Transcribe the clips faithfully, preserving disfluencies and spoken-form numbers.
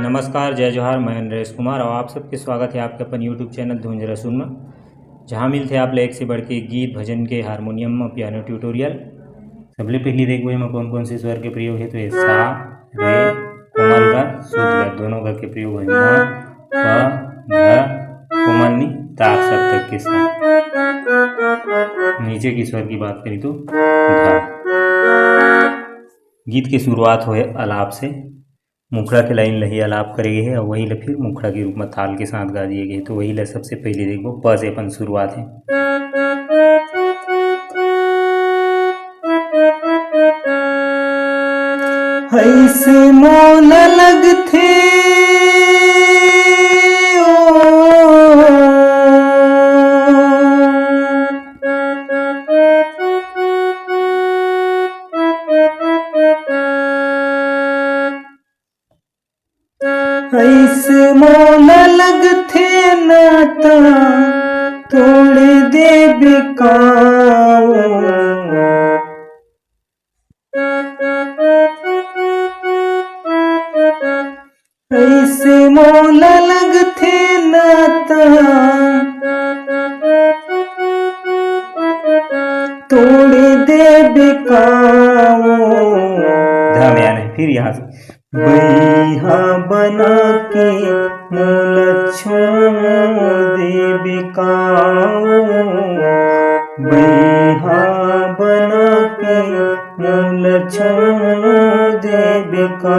नमस्कार, जय जोहार, मैं नरेश कुमार और आप सबके स्वागत है आपके अपन YouTube चैनल धुंझरा सुन में, जहाँ मिलते आप ले एक से बढ़ के गीत भजन के हारमोनियम में पियानो ट्यूटोरियल। सबले पहले देखबो एमा कौन कौन से स्वर के प्रयोग है, तो ये सा, रे, कोमल ग, शुद्ध ग, दोनों ग के प्रयोग है। म, प, ध, कोमल नी, तार सप्तक के साथ। नीचे की स्वर की बात करी तो ध। गीत के शुरुआत होए अलाप से। मुखड़ा के लाइन ल ही अलाप करे गे हे अउ वही ल फिर मुखड़ा के रूप म ताल के साथ गा दिए गे हे। तो वही ल सबसे पहले देखबो, प से अपन शुरुआत हे। ऐसे मोला लगथे ओ ऐसे मोला लगथे नाता तोड़ देबे का ओ। ऐसे मोला लगथे नाता तोड़ देबे का ओ। ध में आने, फिर यहाँ से। बइहा बना के मोला छोड़ देबे का ओ, बइहा बना के मोला छोड़ देबे का।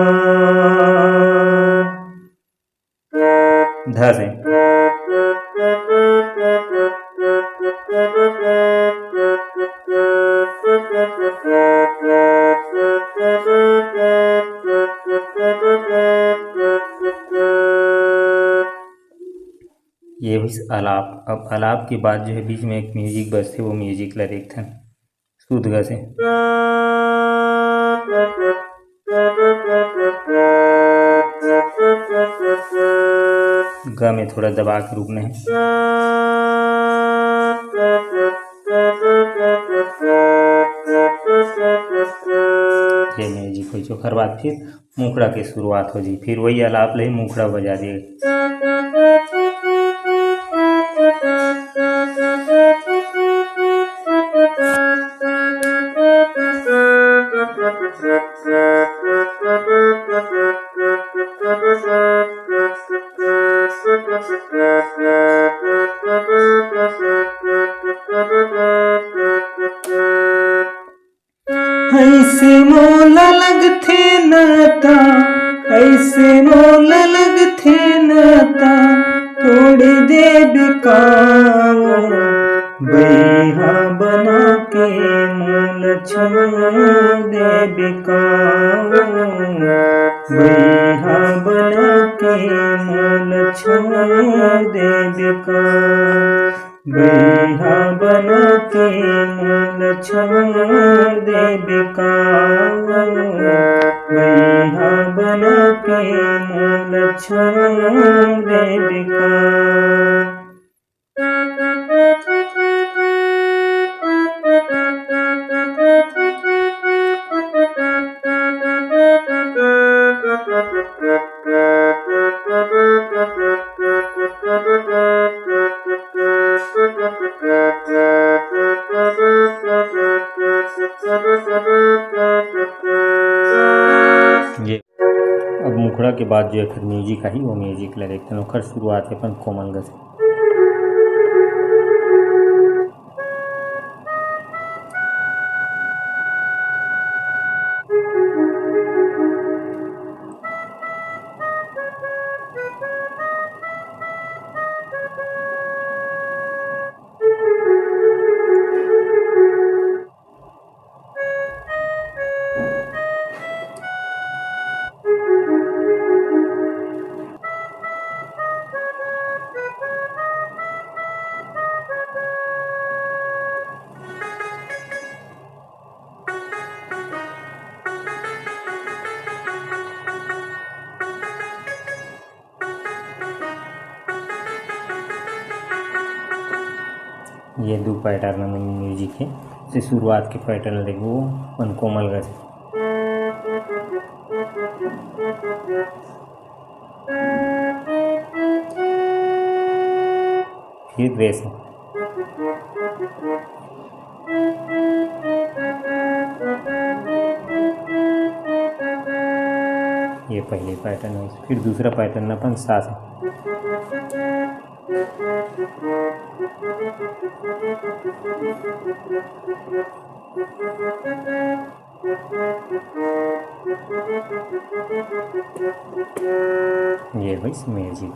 ध से। ये होइस अलाप। अब अलाप के बाद जो है बीच में एक म्यूजिक बजथे, वो म्यूजिक ला देखथन। शुद्ध ग से। ग में थोड़ा दबा के रुकना है। ये म्यूजिक होइस, ओकर बाद फिर मुखड़ा के शुरुआत हो जी, फिर वही अलाप ले मुखड़ा बजा दिए। ऐसे मोला लगथे नाता, ऐसे मोला लगथे नाता, तोड़ देबे का ओ। बइहा बना के मोला छोड़ देबे का ओ। बइहा बना के मोला छोड़ देबे का। बइहा बना के मोला छोड़ देबे का ओ, बइहा बना के मोला छोड़ देबे का। ये अब मुखड़ा के बाद जो एखर म्यूजिक आही, वो म्यूजिक ला देखथन। ओखर शुरुआत हे अपन कोमल ग से। ये दू पैटर्न में म्यूजिक हे। से शुरुआत के पैटर्न देखबो अपन कोमल ग से। फिर रे से। ये पहली पैटर्न है, फिर दूसरा पैटर्न अपन सा से। ये होइस म्यूजिक।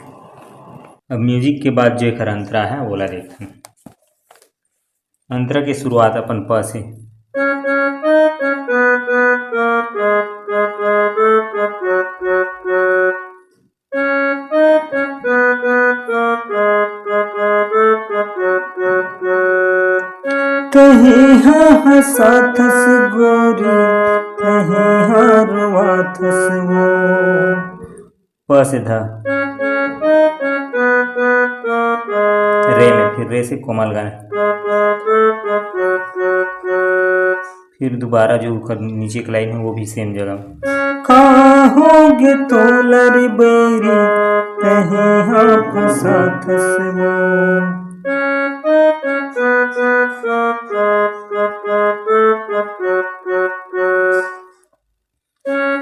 अब म्यूजिक के बाद जो एक अंतरा है, वोला देखथन। अंतरा के शुरुआत अपन प से। तहीं हा हंसाथस गोरी, तहीं हा रोवाथस वो। प से ध। रे में, फिर रे से कोमल गाने। फिर दोबारा जो ओकर नीचे के लाइन है, वो भी सेम जगह। का होगे तोला रे बैरी, तहीं हा फंसाथस वो।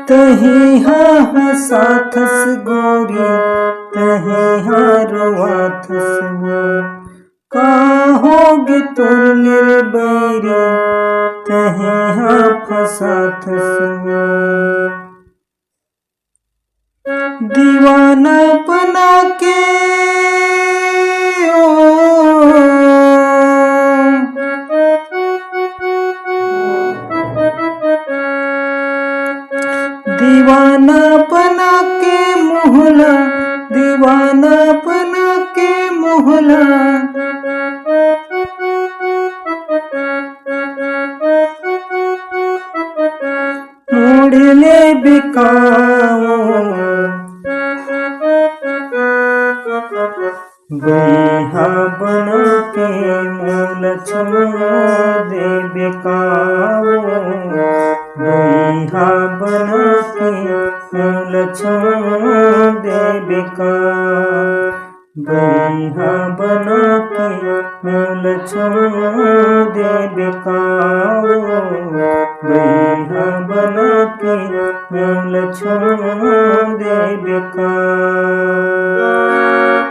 तहीं हा हंसाथस गोरी, तहीं हा रोवाथस वो। का होगे तोला रे बैरी, तहीं हा फंसाथस वो। दीवाना बना के ओ, दीवाना बना के मोहला, दीवाना बना के मोहला। मोड़ ले बिकाओ। बइहा बना के मोला छोड़ दे बिकाओ। बइहा बना के मोला छोड़ दे बिकाओ। बइहा बना के मोला छोड़ दे बिकाओ। बइहा बना के मोला छोड़ दे बिकाओ।